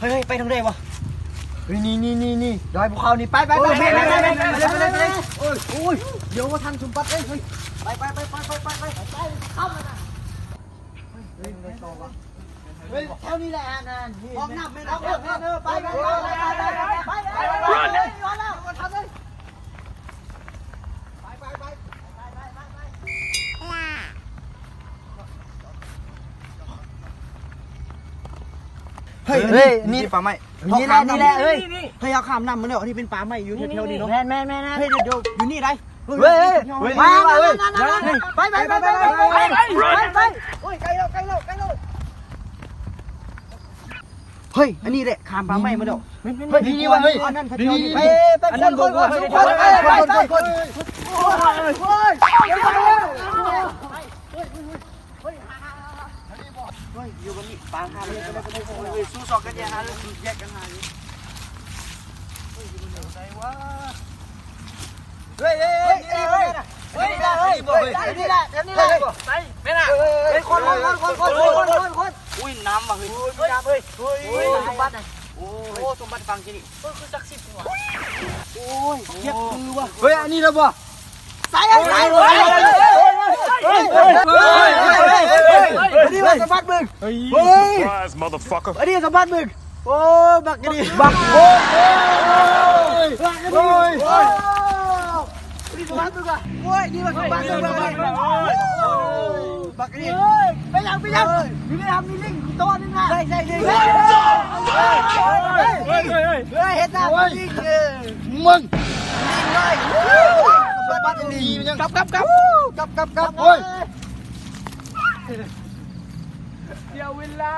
ເຮີ້ຍ ເຮີ້ຍ ໄປທາງໃດວະ? ເຮີ້ຍ ນີ້ໆໆໆ ດອຍພູເຂົານີ້ ໄປໆໆ ໂອ້ຍ ໂອ້ຍ ດຽວບໍ່ທັນສົມບັດເອີຍ ເຮີ້ຍ ໄປໆໆ ເຮີ້ຍ ແຖວນີ້ແຫຼະ ອັນນັ້ນ ຫ້ອງນ້ຳແມ່ນ ຫ້ອງນ້ຳ ເອີ ໄປໆໆ ເຮີ້ຍ ເຮີ້ຍ ນີ້ປາໄມ້ ນີ້ແຫຼະ ນີ້ແຫຼະ ເຮີ້ຍ ເຮີ້ຍ ເຮົາຂ້າມນ້ຳມາແລ້ວ ອັນນີ້ເປັນປ່າໄມ້ຢູ່ແຖວໆນີ້ເນາະ ແມ່ນໆໆ ເຮີ້ຍ ດຽວ ດຽວ ຢູ່ນີ້ໄດ໋ ເຮີ້ຍ ມາ ມາ ມາ ມາ ໄປ ໄປ ໄປ ໄປ ໂອ້ຍ ໃກ້ແລ້ວ ໃກ້ແລ້ວ ໃກ້ແລ້ວ ເຮີ້ຍ ອັນນີ້ແຫຼະ ຂ້າມປ່າໄມ້ມາແລ້ວ ເຮີ້ຍ ນີ້ວ່າ ເຮີ້ຍ ອັນນັ້ນ ໄປ ໄປ ອັນນັ້ນ ຄົນ ຄົນ ຄົນ ຄົນ ໂອ້ຍ ໂອ້ຍ ເຮີ້ຍ ຢູ່ກັນນີ້ ປາງທາງ ເຮີ້ຍ ສູ້ຊອກກັນແຍກຫາ ແຍກກັນຫາຢູ່ ເຮີ້ຍ ຢູ່ໃສວະ? ເຮີ້ຍ ເຮີ້ຍ ເຮີ້ຍ ເຮີ້ຍ ເຮີ້ຍ ນີ້ແຫຼະ ນີ້ແຫຼະ ນີ້ແຫຼະ ໄປ ແມ່ນນະ ເຮີ້ຍ ຄົນ ຄົນ ຄົນ ອຸ້ຍ ນ້ຳວ່ະ ເຮີ້ຍ ອຸ້ຍ ນ້ຳ ເຮີ້ຍ ອຸ້ຍ ສົມບັດນະ ໂອ້ຍ ສົມບັດຝັງທີ່ນີ້ ເຮີ້ຍ ຄືສັກສິດນີ້ຫວາ ໂອ້ຍ ເຈັບມືວ່ະ ເຮີ້ຍ ອັນນີ້ລະບໍ່? ໃສ່ ໃສ່ ເຮີ້ຍ ເຮີ້ຍ ອັນນີ້ວ່າສົມບັດມຶງ ເຮີ້ຍ Surprise motherfucker ອັນນີ້ສົມບັດມຶງ ໂອ້ ບັກກະດີ ບັກ ໂອ້ຍ ບັກກະດີ ໂອ້ຍ ນີ້ວ່າສົມບັດມຶງ ໂອ້ຍ ນີ້ວ່າສົມບັດມຶງ ໂອ້ຍ ບັກກະດີ ເຮີ້ຍ ເປັນຫຍັງ ເປັນຫຍັງ ເຮີ້ຍ ຢູ່ໃນນ້ຳມີລິງ ໂຕໜຶ່ງນະ ໃສ່ ໃສ່ ເຮີ້ຍ ເຮີ້ຍ ເຮີ້ຍ ເຮີ້ຍ ເຮັດໜ້າ ໂອ້ຍ ລິງ ເອີ ມຶງ ກັບ ກັບ ກັບ ກັບ ກັບ ກັບ ໂອ້ຍ ເສຍເວລາ